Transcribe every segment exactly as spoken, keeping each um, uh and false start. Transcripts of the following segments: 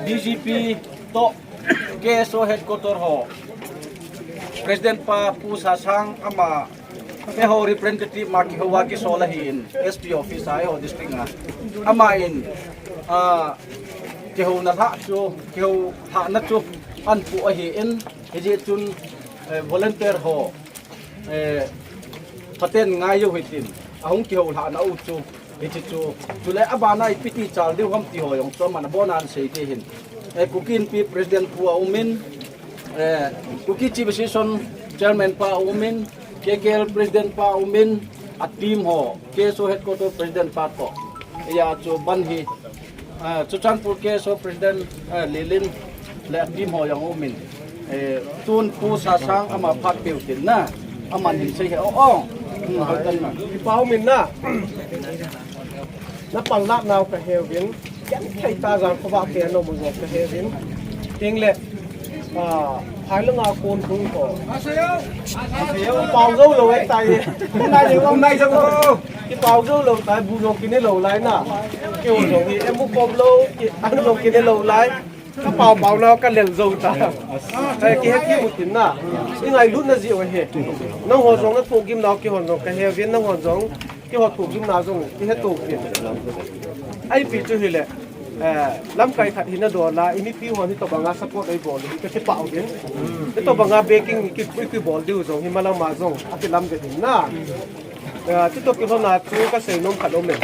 DGP toh KSO headquarter ho President pa Pu Sasang ama eiho representative mah kihou a kisawl ahi in, SP office a eiho district a. Amah in, ah, kihouna lhah chu, kihouna chu a'n puh ahi in, hichi chun, eh, volunteer ho, eh, phaten ngai uh hitin, a hong kihou lhahna uh chu, hichi chu, chule a ban a i piti chal diu ham ti ho jong chu aman a bon a a'n sei te hin. Eh, Kuki Inpi President pu a um in, eh, Kuki Chief Association Chairman pa a um in, KKL President pa a um in, a team ho, KSO Headquarter President pa toh. Huai chu ban hi, eh, Churachandpur KSO President, eh, Lilin, leh a team ho jong um in. Eh, tun Pu Sasang ama phat peuh tin na. Aman hin sei hi, oh, oh. Hmm, hoih tan na. Kipak um in na. Na panlakna uh ka he uvin. Ken thei ta zang khovah ke no mo ka he uvin. Ting le. Ah, phai langa kon tung ko. Kipak zou lou e tai. Nai ni wang nai zang ko. Kipak zou lou tai, bu zong kine lou lai na. Keu zong hi, emu kom lou, ki, an zong kine lou lai. Ka pau pau na ka lel zou ta. Ai, ki he ki mu tin na. I ngailutna zi o he. Nang ho zong na thugim na ki hon zong ka he uvin, nang ho zong ki ho thugim na zong ki he tou uvin. Ai pi chu hi le. Eh, lamkai khat hi na do la, i mipi hon hi tobang a support ei bawl hi ka kipah uvin. Hi tobang a backing ki, ki, ki bawl diu zong hi malam a zong a kilam ve din na. Eh, tu toh kilhona chu ka seinom khat om e.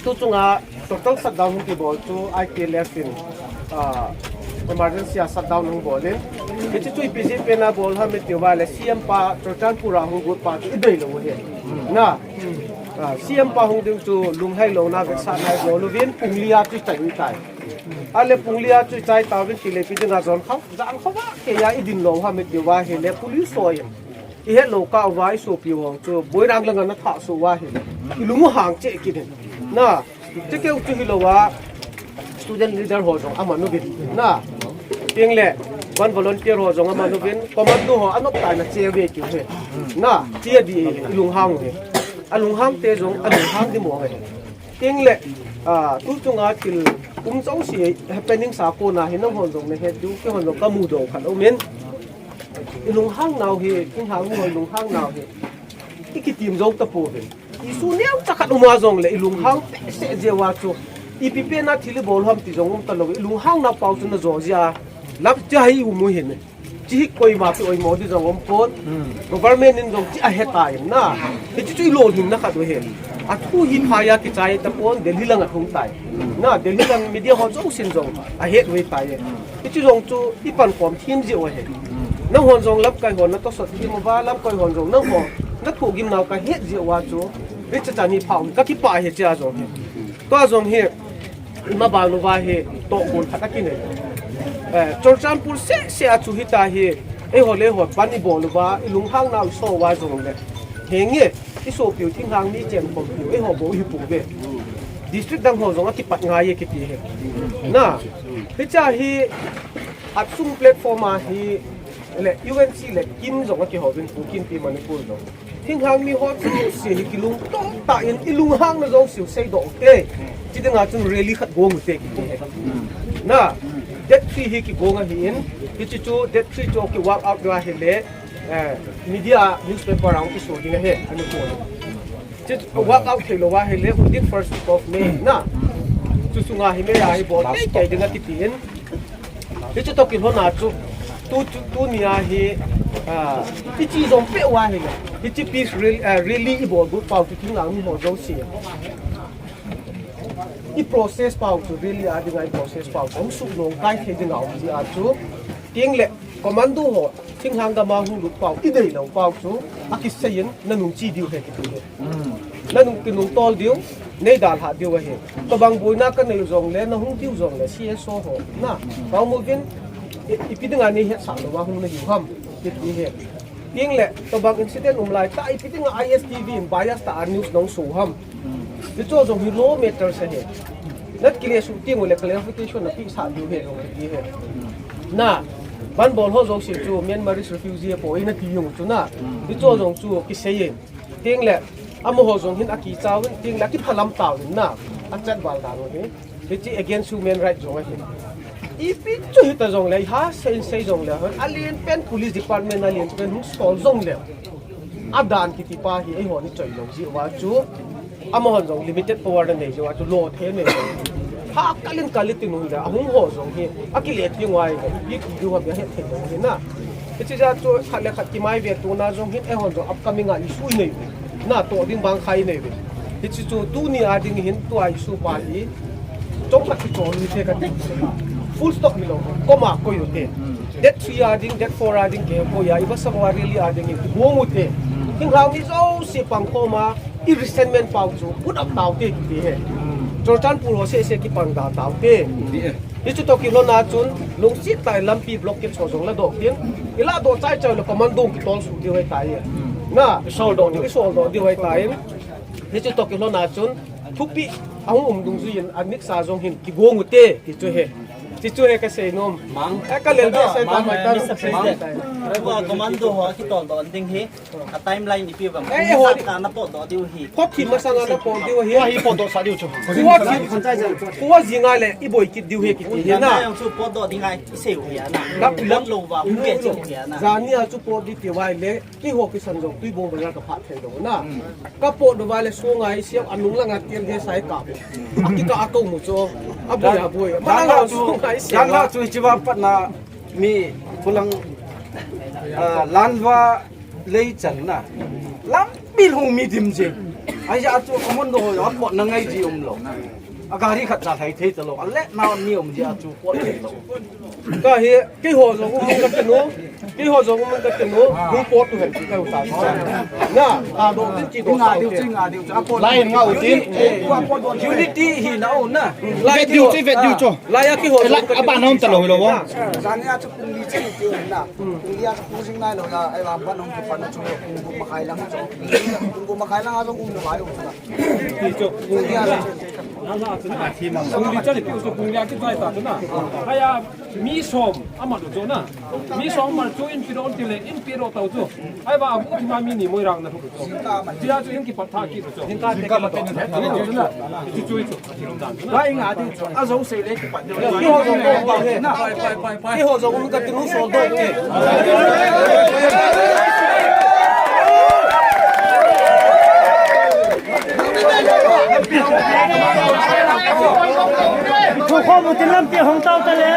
Tu chunga total shutdown hong kibawl chu ITLF in, ah, emergency a shutdown hong bawl in. Hichi chu ipi zi pen a bawl ham i ti ua le CM pa Churachandpur a hong gut pa chu i bei lou hi. Na, ah, CM pa hong ding chu lunghai louna vetsahna i bawl uvin pung li a chu chai i tai. A le pung li a chu chai ta uvin ti le pi ding a zon khau, zan khau va, kei a i din lou ham i ti ua hi le police ho in. I het lou kah ua i sopi hong chu, buairang langa na thah suah ua hi. I lung hang cheh kit in. Na, chikeu chu hilou a, student leader ho zong aman uvin. Na, ting le, ban volunteer ho zong aman uvin, commando ho a nop tai na che ve kiu hi. Na, chi a di i lung hang hi. A lung hang te zong, a lung hang di mo hi. Ting le, ah, tu chunga thil, um zong si happening sa ko na hi nang hon zong na het diu, kei hon zong ka mu dou khat om in. I lunghangnau hi, thinghang mi hon lunghangnau hi. I kitim zou ta pouvin. I su neu chakhat um a zong le, i lunghang pese zia ua chu. Ipi pen a thil i bawl ham ti zong um ta lou, i lunghangnau pau chu na zaw zia. Lam cha hi um u hin. Chi hi koima pi oimo di zong om pon. Hmm. Government in zong chi a he ta in na. Hichi chu i lolhinna khat uh hi. A thu hi phai a kichai ta pon, Delhi lang a thung tai. Na, Delhi lang media hon zong sin zong. A het uh hi tai. Hichi zong chu i pankhawm thim zia uh hi. Nang hon zong lamkai hon na tawsawt thim ua, lamkai hon zong nang hon na thugimnau ka het zia ua chu. Richard Chani phau ka kipah hi chia zong hi. Tua zong hi, i mabang uva hi, toh kun khat a kinei. Eh, Churachandpur sese a chu hita hi, eiho le eiho pan i bawl uva, i lunghangnau i so uva zong le. Henge, i sopiu thinghang mi chen khawmpiu, eiho bou hi pu ve. District dang ho zong a kipat ngai e kiti hi. Na, hichia hi, a sung platform a hi, le U N C le KIM zong a kihouvin, Kuki Inpi Manipur zong. Thinghang mi ho chu si hi kilungtong ta in i lunghangna zong si u sei dong te. Chi dinga chun rally khat gong u te kiti hi. Na, date three hi kigong ahi in, hichi chu date three chu ki walk out ding ahi le, eh, media newspaper a hong kiso ding ahi, ani ko. Chi walk out theilou ahi le, within first week of May, na. Chu sunga hi May a hi bawl kei kei ding a kiti in. Hichi toh kilhona chu, tu, tu, tuni a hi, ah, i chi zong peuh ua hi le. Hichi peace rally, ah, rally i bawl gu pau chu thinghang mi ho zong si. I process pau chu, rally a dinga i process pau chu. Hong suk nong kai thei ding a om zia chu. Ting le, commando ho, thinghang gam a hong lut pau, i deih lou pau chu. A kisei in, na nung chi diu hi kiti hi. Na nung kinungtawl diu, nei dalhah diu ahi. Tobang buaina ka nei zong le, na hung diu zong le, C S O ho, na, ka um uvin, i, ipi dinga nei hetsah lou a hung na hi u ham, kiti hi. Ting le, tobang incident um lai, ta ipi dinga I S T V in bias ta a news nong so ham. Hichi zong hi law matters ahi. Nat kile su ting u le clarification na pi sa diu hi zong kiti hi. Na, ban bawl ho zong si chu Myanmarese refugee a poi na ti ung chu na. Hichi zong chu kisei in. Ting le, amau ho zong hin a kichau in, ting le, kiphalam tau in na. A chat bal dan hi. Hichi against human rights zong ahi. I pi chu hita zong le, ha sei sei zong le, a lian pen police department a lian pen hung sawl zong le. A dan kiti pa hi ei ho ni choi lo zi wa chu. Amau hon zong limited power na nei zi wa chu lo the nei. Ha kalin kalin tin hun da hung ho zong hi. A kile ti wai. Hi ki du ha bia he the lo hi na. Hichi za chu khat le khat ki mai ve tu na zong hin ei hon zong upcoming a issue nei. Na to ding bang khai nei. Hichi chu tuni a ding hin tua issue pa hi. Chong ka ki chong ni te ka ti. Full stop mi lo. Comma koi u te. Date three a ding, date four a ding ke ko ya, i va sa wa rally a ding i buang u te. Hing hlau ni zo si pang khawm a, i resentment pau chu put up tau te ki ti he. Churachandpur ho se se ki pang da tau te. Hichi toh kilou na chun, lungsi tai lampi blockade so zong la dok tin. I la do chai chai lo commando ki tol su di wai tai. Na, i sol do di, i sol do di wai tai. Hichi toh kilou na chun, thupi a hung um dungzui in a mix a zong hin ki buang u te, ti chu he. Ti chu he ka sei nom. Mang. Eh, ka lel be sei ta mai ta. Mang. Mang. Hua commando ho ki tol do ding hi. A timeline i pi bang. Eh, eh, ho. Ka na pot do diu hi. Pot ki masa na pot diu hi. Hua hi pot do sa diu chu. Hua ki, hua zinga le i boi kit diu hi ki ti hi na. Yang chu pot do ding ai sei u ya na. Ka pilot lo wa hu ke chu ya na. Zani a chu pot di ti wai le. Ki ho ki san zong tui bong bazar ka phat thei lo na. Ka pot do wai le so ngai siam a nung langa tiam he sai ka. A ki ka a ko mu cho. A bui a bui. Ma la chu so ngai siam. Yang la chu chi wa pat na mi kulang, ah, lan wa lei chan na. Lam bil hu mi dim je. Ai ya chu commando ho ya pot na ngai ji um lo. A gari khat cha thai thei ta lo. A le na mi um ji a chu pot thei lo. Ka hi, kei ho zong um ka ti nu, kei ho zong um ka ti nu, hung pot tu hen ki ka u ta. Na, a do tin ki do sa u te. Lai nga u tin. Unity hi na u na. Lai vet diu chu, vet diu chu. Lai a kei ho zong ka ti nu. Zani a chu pung li chen ti u na. Pung li a chu pung zing nai lo ya, ai lam ban hong ki pan na chu, pung bu ma khai lang chu. Pung bu ma khai lang a zong um lo ai u na. Ti chu. Zani a chu. Pung li chali pi usu pung li a ki zai ta tu na. Haya mi som amat chu na. Mi som amat chu in pi ro ti le in pi ro tau chu. Ai ba abu ti ma mi ni moi rang na hu chu. Ti a chu in ki pat tha ki chu. Zingka te ki pat tha. Ti chu chu. Ba inga ti chu. A zo sei le ki pat. Ki ho zo ko ba he na. Ki ho zong um ka ti nu sol do ke. Thu khawm u tin lam ti hong tau ta le.